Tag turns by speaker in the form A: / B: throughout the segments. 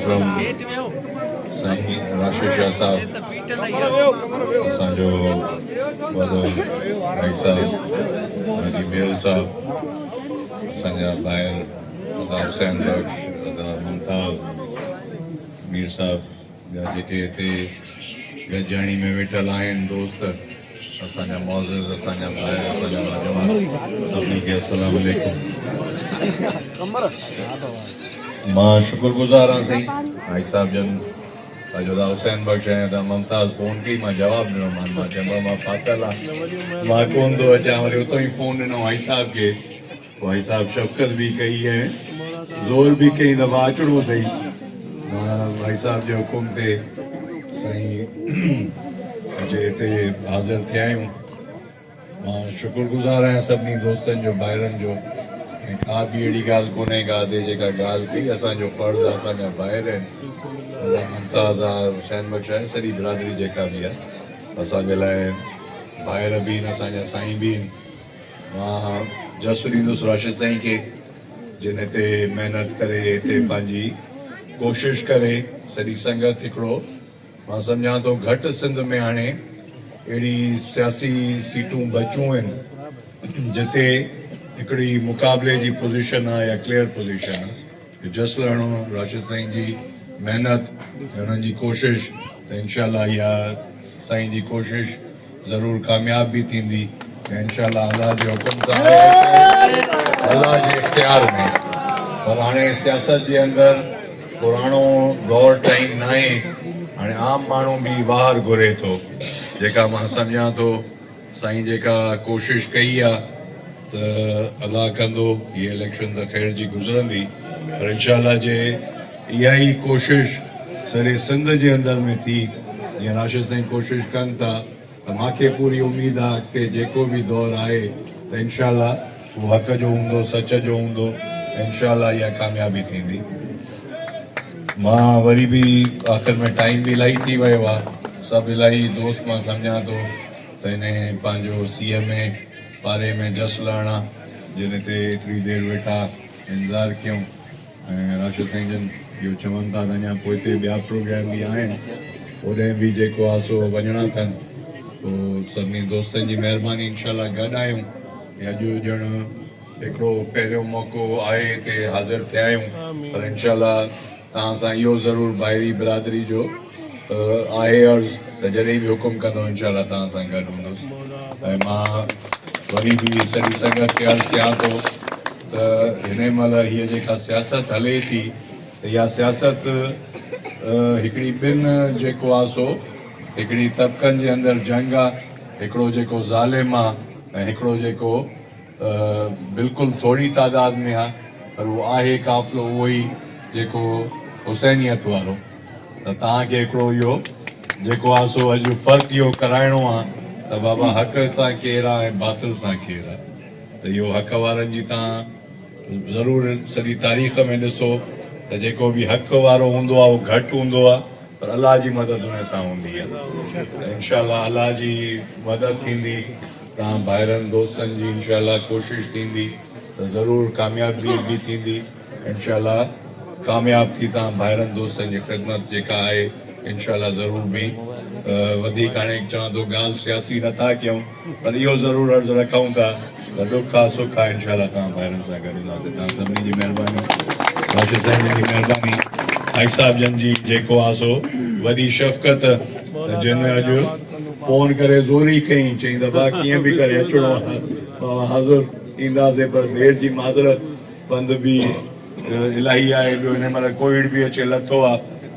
A: محترم سائين راشد شاهه صاحب، اسان جو وڏو ڀائي صاحب حاجي ميرل صاحب، اسان جا ڀائر ادا حسين بخش، ادا ممتاز مير صاحب، ٻيا جيڪي هتي گڏجاڻي ۾ ويٺل آهن دوست، اسان جا معزز، اسان جا ڀائر، اسان جا نوجوان، سڀني کي السلام عليڪم. مان شڪر گذار آهيان سائين حاجي صاحب جن اڄ ادا حسين بخش ۽ ادا ممتاز فون ڪئي مان جواب ڏنو مان مان چيم مان ڦاٿل آهيان مان ڪون ٿو اچان وري اتو ئي فون ڏنو حاجي صاحب کي پوء حاجي صاحب شفقت به ڪئي ۽ زور به ڪئي ته ڀاء اچڻو اٿئي. مان حاجي صاحب جي حڪم تي سائين اچي هتي حاضر ٿيا آهيون. مان شڪر گذار آهيان سڀني دوستن جو، ڀائرن جو ۽ ڪا به اهڙي ڳالهه ڪونهي ڪا ادي جيڪا ڳالهه ڪئي اسان جو فرض آهي اسان جا ڀائر آهن ادا ممتاز آهي حسين بخش آهي سڄي برادري جيڪا به آهي اسان جي لاء ڀائر به آهن اسان جا سائين به آهن. مان جس ڏيندس راشد سائين کي جن هتي محنت ڪري هتي پنهنجي ڪوشش ڪري سڄي سنگت هڪڙو مان سمجهان ٿو گهٽ سنڌ ۾ هاڻي اهڙي سياسي سيٽون بچون آهن جتي هڪڙي مقابلي جي پوزيشن آهي يا ڪليئر پوزيشن آهي جس لهڻو راشد سائين جي محنت ۽ انهن جي ڪوشش ته انشاء الله اها سائين جي ڪوشش ضرور ڪامياب به ٿيندي ۽ انشاء الله الله جي حڪم سان الله جي اختيار ۾ پر هاڻي سياست جي اندر پراڻو دور ٽائيم ناهي هاڻي عام ماڻهو به واهر گهري ٿو جيڪا مان سمجهان ٿو سائين جيڪا ڪوشش ڪئي آ ته الله ڪندو هي اليڪشن ته خير جي گذرندي پر انشاء الله جي اها ئي ڪوشش سڄي سنڌ جي اندر ۾ ٿي جيئن راشد سائين ڪوشش ڪن ٿا ته مانکي پوري اميد آ اڳتي جيڪو به دور آهي ته انشاء الله اهو حق جو هوندو سچ جو هوندو ۽ انشاء الله اها ڪاميابي ٿيندي. مان وري به آخر ۾ ٽائيم به الاهي ٿي ويو آ سڀ الاهي دوست مان سمجهان ٿو ته انهي پنهنجو سيء ۾ پاري ۾ جس لهڻا جن هتي ايتري دير ويٺا انتظار ڪيون ۽ راشد سائين جن اهو چون ٿا ته اڃا پوئتي ٻيا پروگرام به آهن اوڏانهن به جيڪو آ سو وڃڻا اٿن پوء سڀني دوستن جي مهرباني انشاء الله گڏ آهيون ۽ اڄ ڄڻ هڪڙو پهريون موقعو آهي هتي حاضر ٿيا آهيون پر انشاء الله توهان سان اهو ضرور ڀائري برادري جو آهي عرض ته جڏهن به حڪم ڪندو انشاء الله توهان سان گڏ هوندس ۽ مان وري به سڄي سنگت کي عرض ڪيان ٿو ته هن مهل هيء جيڪا سياست هلي ٿي ته اها سياست هڪڙي ٻن جيڪو آ سو هڪڙي طبقن جي اندر جنگ آ هڪڙو جيڪو ظالم آ ۽ هڪڙو جيڪو بلڪل ٿوري تعداد ۾ آ پر اهو آهي قافلو اهو ئي جيڪو حسينيت وارو ته توهان کي هڪڙو اهو جيڪو آ سو اڄ فرق اهو ڪرائڻو آ ته بابا حق سان ڪير آ ۽ باطل سان ڪير آ ته اهو حق وارن جي توهان ضرور سڄي تاريخ ۾ ڏسو ته جيڪو به حق وارو هوندو آ اهو گهٽ هوندو آ پر الله جي مدد ان سان هوندي آ ته انشاء الله الله جي مدد ٿيندي توهان ڀائرن دوستن جي انشاء الله ڪوشش ٿيندي ته ضرور ڪاميابي به ٿيندي انشاء الله ڪامياب ٿي توهان ڀائرن دوستن جي خدمت جيڪا آهي انشاء الله ضرور به وڌيڪ هاڻي چوان ٿو ڳالهه سياسي نٿا ڪيون پر اهو ضرور عرض رکون ٿا ته ڏک آ سک آ انشاء الله توهان ڀائرن سان گڏ هونداسين توهان سڀني جي مهرباني راشد سائين جن جي مهرباني حاجي صاحب جن جي جيڪو آ سو وڏي شفقت ته جن اڄ فون ڪري زوري ڪئي چئين ته ڀا ڪيئن به ڪري اچڻو آ بابا حاضر اينداسين پر دير جي معذرت پنڌ به الاهي آهي ٻيو هن مهل ڪوويڊ به اچي لٿو آ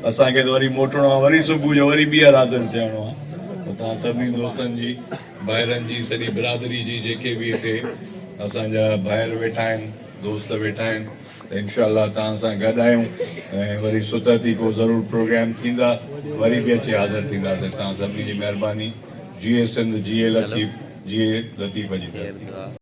A: اسان کي ته وري موٽڻو آ وري صبح جو وري ٻيهر حاضر ٿيڻو آ ته توهان سڀني دوستن جي ڀائرن جي سڄي برادري جي جيڪي به هتي اسان جا ڀائر ويٺا آهن دوست ويٺا آهن ته انشاء الله توهان سان گڏ آهيون ۽ وري ستر ٿي ڪو ضرور پروگرام ٿيندا وري به اچي حاضر ٿينداسين توهان سڀني جي مهرباني جيئي سنڌ جيئي لطيف جيئي لطيف جي ڌرتي.